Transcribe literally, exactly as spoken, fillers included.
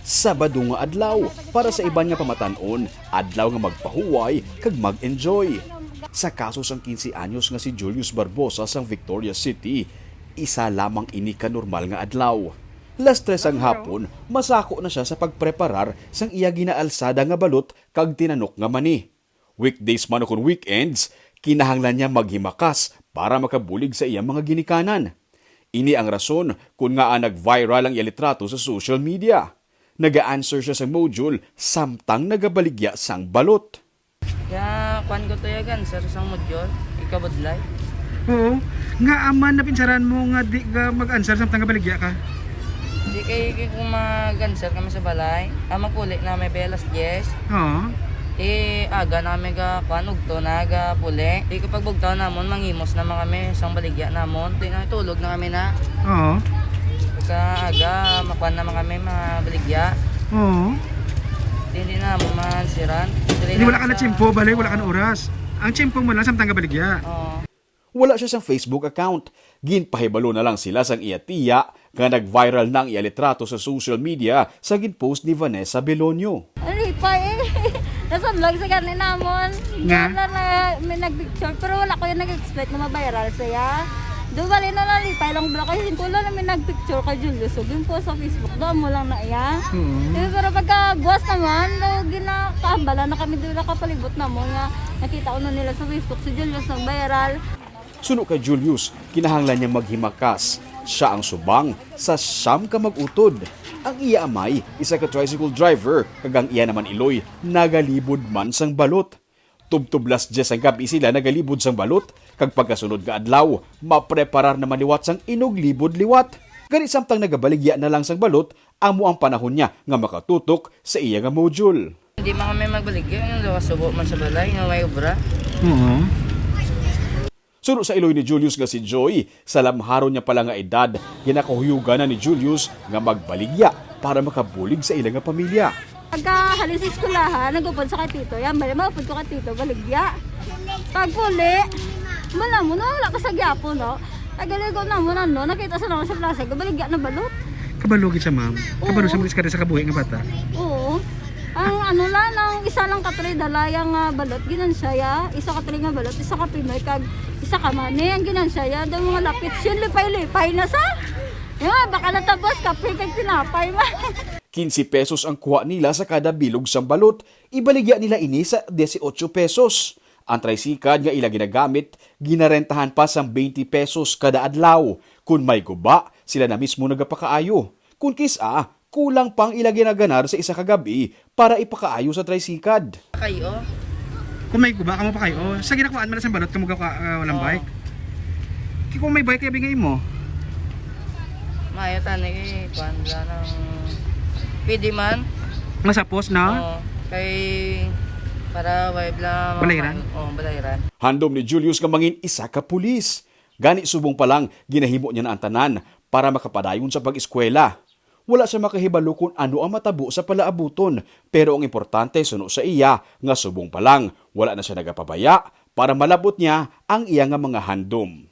Sabado nga adlaw, para sa iban nga pamatan-on, adlaw nga magpahuway kag mag-enjoy. Sa kaso sang quince anyos nga si Julius Barbosa sang Victoria City, isa lamang ini ka normal nga adlaw. Las tres sang hapon, masako na sia sa pagpreparar sang iya ginaalsada nga balot kag tinanok nga mani. Weekdays man ukon weekends, kinahanglan niya maghimakas para makabulig sa iya mga ginikanan. Ini ang rason kon ngaa nag-viral ang iya litrato sa social media. Naga-answer siya sa module samtang nagabaligya sang balot. Ya, kuan ko to ya, answer sang module, ikabudlay. Oo. Nga aman napinsaran mo nga di ka mag-answer samtang gabaligya ka? Di kay, kay kung mag-answer kami sa balay, ang magpuli na may belas diyes. Oo. Di aga na kami ga, kuan, ugto na ga puli. Di kapag bugtaw namon, manghimos naman kami sang baligya namon. Di na, tulog na kami na. Oo. Pagka aga, makuan naman kami, mabaligya. Oo. Di, hindi na mo mansiran. Hindi, wala ka na tiyempo, balay, wala ka na oras. Ang tiyempo mo lang, samtang ka baligya. Oo. Wala siya sang Facebook account. Ginpahibalo na lang sila sang iya tiya nga nag-viral na ang iya litrato sa social media sa ginpost ni Vanessa Belonio. Nalipay eh. Nasunlag sa gani namon. Nga? Wala na may nagpicture, pero wala ko yung nag-expect na ma-viral siya. Do bali na nalipay lang bala kasi singko lang namin nagpicture kay Julio. So, ginpost sa Facebook. Doon mo lang na iya. Mm. Eh, pero pagka buwas naman, daw ginakahambala na kami doon nakapalibot namon nga nakita ko na nila sa Facebook si Julio nag-viral. Suno kay Julius, kinahanglan niya maghimakas. Siya ang subang sa siyam ka mag-utod. Ang iya amay, isa ka tricycle driver, kag ang iya naman iloy, nagalibod man sang balot. Tubtob las diyes sang gab-i sila nagalibod sang balot, kag pagkasunod nga adlaw, mapreparar naman liwat sang inog libod liwat. Gani samtang nagabaligya na lang sang balot, amo ang panahon niya nga makatutok sa iya nga module. Hindi man kami magbaligya, yung gawa subo man sa balay, nga may obra. Oo. Suno sa iloy ni Julius nga si Joy, sa lamharon niya pala nga edad, ginakahuyugan na ni Julius nga magbaligya para makabulig sa ila nga pamilya. Pagka halin sa eskwelahan, nagupod sa kay tito. Yan, bali, maupod ko kay tito, baligya. Pag puli, wala mo, nawala ka sa gyapo, no? Nagaligo na mo, ano, nakita sa naman sa plaza, baligya na balot. Kabalo gid siya, ma'am. Oo. Kabalo siya mag-iskada sa kabuhi nga bata. Oo. Ang ano lang, ang isa lang ka tray dala, yung, ah, balot, ginansya ya. Isa ka tray nga balot, isa ka Pinoy, kag isa ka mani, ang ginansya ya. Daw mga lapit, siya, lipay-lipay na sa. Yung, ah, baka natabos, kape kag tinapay, ma. Quince pesos ang kuha nila sa kada bilog sang balot. Ibaligya nila ini sa dieciocho pesos. Ang tricycad nga ila ginagamit, ginarentahan pa sang twenty pesos kada adlaw. Kun may guba, sila na mismo nagapakaayo. Kun kis-a, kulang pa ang ila ginaganar sa isa ka gab-i para ipakaayo sa tricycad. Kayo? Kung may guba, kamo pa kayo. Sa ginakuhaan man sa balot, kamo ka, ah, walang Oo. bike. Ki-, kung may bike, kaya bigay mo. Maayo tani, eh, kuwan bala ng pwede man. Masapos na? Oo, kay para way bala Balayran? Oo, balayran. Handom ni Julius nga mangin isa ka pulis. Gani subong pa lang, ginahimo niya na ang tanan para makapadayon sa pag-eskwela. Wala siya makahibalo kung ano ang matabo sa palaabuton, pero ang importante suno sa iya nga subong pa lang, wala na siya nagapabaya para malabot niya ang iya nga mga handom.